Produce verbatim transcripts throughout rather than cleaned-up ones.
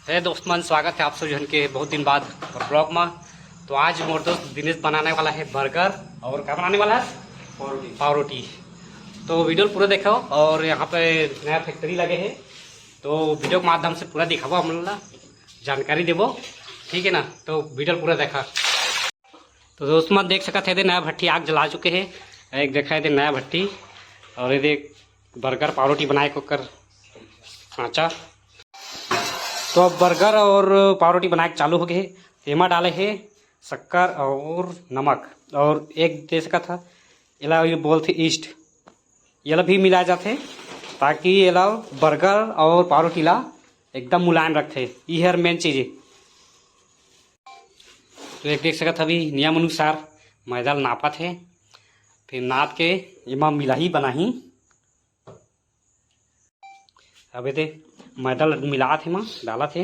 हे दोस्त मन, स्वागत है आप सब झन के बहुत दिन बाद और ब्लॉग में। तो आज मोर दोस्त दिनेश बनाने वाला है बर्गर और क्या बनाने वाला है? पावरोटी। पावरोटी। तो वीडियो पूरा देखो और यहाँ पे नया फैक्ट्री लगे है, तो वीडियो के माध्यम से पूरा दिखाबो, हम लोग जानकारी देबो, ठीक है ना? तो वीडियो पूरा देखा। तो दोस्त मन देख सकत है, दे नया भट्टी आग जला चुके है। एक देखा है, दे नया भट्टी और ये देख बर्गर पावरोटी बनाए के ओकर सांचा। तो अब बर्गर और पावरोटी बनाए के चालू हो गए है। एमा डाले है शक्कर और नमक और एक दे सकत हा, एला ये बोलथे ईस्ट, एला भी मिलाए जाथे ताकि एला बर्गर और पावरोटी ला एकदम मुलायम रखथे। ये हर मेन चीज है। तो एक देख सकत हबी नियम अनुसार मैदा ल नापत हे, फिर नाप के एमा मिलाही बनाही। अब एदे मैदा ल मिलात हे, एमा डालत हे।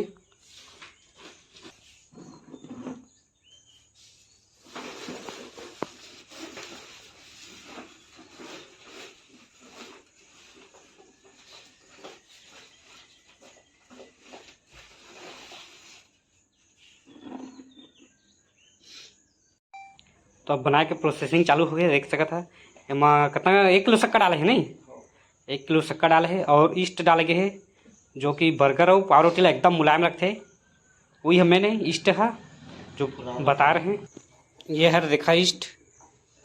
तो अब बनाए के प्रोसेसिंग चालू हो गया, देख सकत हा। एमा कितना, एक किलो शक्कर डाले है नहीं, एक किलो शक्कर डाले है और ईस्ट डाले गए है, जो कि बर्गर और पावरोटी ला एकदम मुलायम रखते। वही हमें नहीं ईस्ट हा जो बता रहे हैं, ये हर देखा ईस्ट,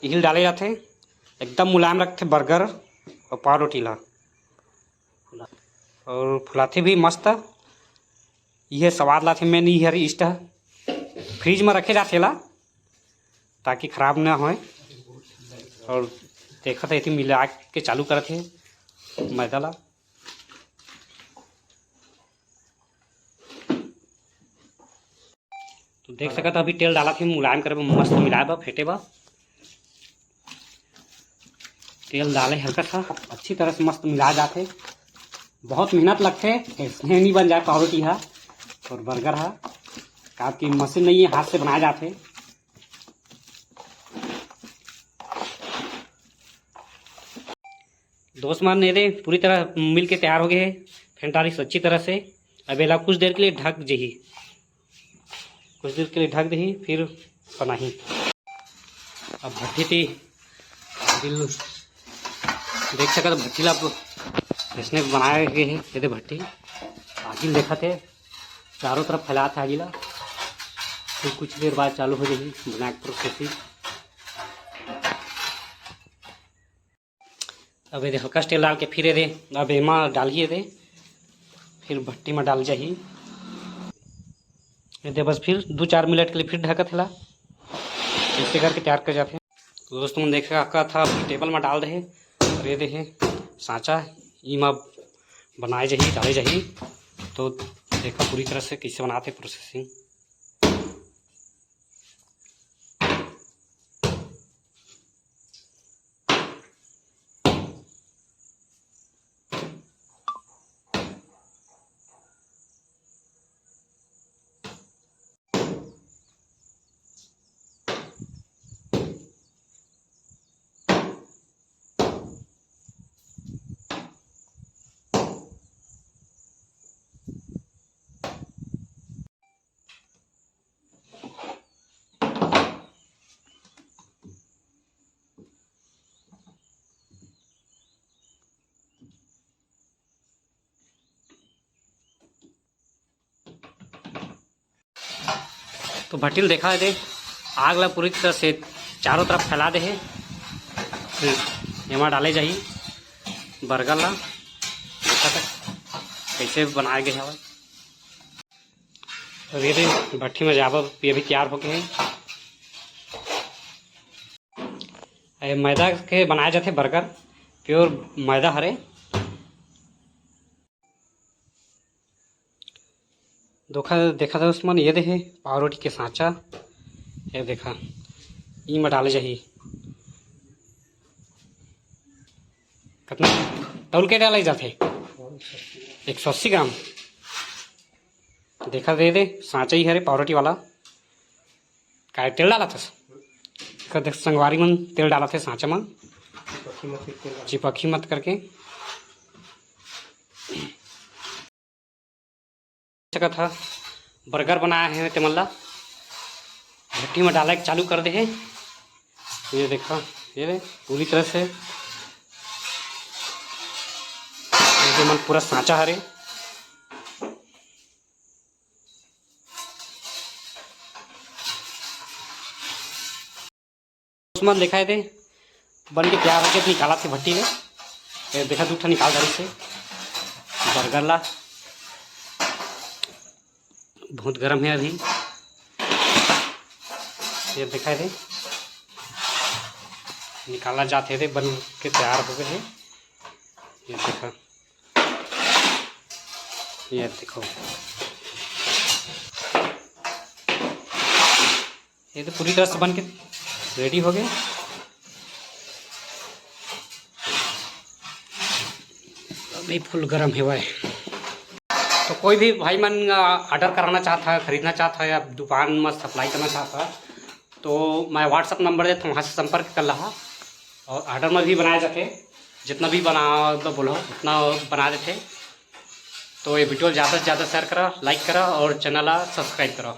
यही डाले जाते, एकदम मुलायम रखते बर्गर और पावरोटी ला, और फुलाते भी मस्त। यह स्वाद लाथे। मैं नहीं हर इष्ट फ्रिज में रखे जाथे ला, ताकि खराब ना होए। और देखत है, मिला के चालू करत है मैदा ला। तो देख सकत हो, अभी तेल डालत हे मुलायम करे बर, मस्त मिलाए बर, फेंटे बर। तेल डाले हल्का सा, अच्छी तरह से मस्त मिलाए जाथे। बहुत मेहनत लगथे, ऐसने नहीं बन जाए पावरोटी हा और बर्गर हा, काबर कि मशीन नहीं है, हाथ से बनाए जाथे। दोस्त मन, ये दे पूरी तरह मिल के तैयार हो गए है, फेंटारिस अच्छी तरह से। अब एला कुछ देर के लिए ढक जही, कुछ देर के लिए ढक दही, फिर बनाही। अब भट्टी ती दिल देख सकत, भट्टी ला अब इसने बनाए गए है। ये दे भट्टी आगिल देखत है, चारों तरफ फैलात है आगिला। फिर कुछ देर बाद चालू हो जाही बनाए के प्रोसेसिंग। अब ये दे हल्का सा तेल डाल के फिर ये दे, अब एमा डालिए दे, फिर भट्टी में डाल जाही। ये दे बस फिर दो चार मिनट के लिए फिर ढकत हेला, ऐसे करके तैयार कर जाते हैं। तो दोस्तों, देख सकत हा, अभी टेबल में डाल दे हे और ये दे हे सांचा, इमा बनाए जाही, डाले जाही। तो देखा पूरी तरह से कैसे बनाते प्रोसेसिंग। तो भट्टी ल देखा दे, आग ला पूरी तरह से चारों तरफ फैला दे हे। फिर एमा डाले जाही बर्गर ला, देखा तक कैसे बनाए गए हवय। अब ये दे भट्टी में जाबा भी अभी तैयार हो गए हैं। ये मैदा के बनाए जाते बर्गर, प्योर मैदा हरे। धोखा देखा था उसमन, ये देखे पावरोटी के सांचा, ये देखा, ई में डाले जाही। कितना तौल के डाले जाथे? एक सौ अस्सी ग्राम। देखा दे दे, सांचा ही हरे पावरोटी वाला। काय तेल डाला था? कर देख संगवारी मन, तेल डाला थे सांचा मन, चिपकी मत करके। सकत ह, बर्गर बनाए हे तेमन ला भट्टी में डाले के चालू कर दे हे। ये देखा, ये पूरी तरह से ये मन पूरा सांचा हरे। मन देखा दे, बन के तैयार होके निकाला थे भट्टी ले। ये देखा, दू ठा निकाल डाली से बर्गर ला। बहुत गर्म है अभी। ये देखा दे, निकाला जाते थे, बन के तैयार हो गए हैं। ये देखा, ये देखो, ये तो पूरी तरह से बन के रेडी हो गए। अभी फुल गर्म है भाई। तो कोई भी भाई मन ऑर्डर कराना चाहता है, खरीदना चाहता है या दुकान में सप्लाई करना चाहता है, तो मैं WhatsApp नंबर देता हूँ, वहाँ से संपर्क कर लहा। और ऑर्डर में भी बनाए जाते, जितना भी बना बोलो उतना बना देते। तो ये वीडियो ज़्यादा से ज़्यादा शेयर करा, लाइक करा और चैनल सब्सक्राइब करा।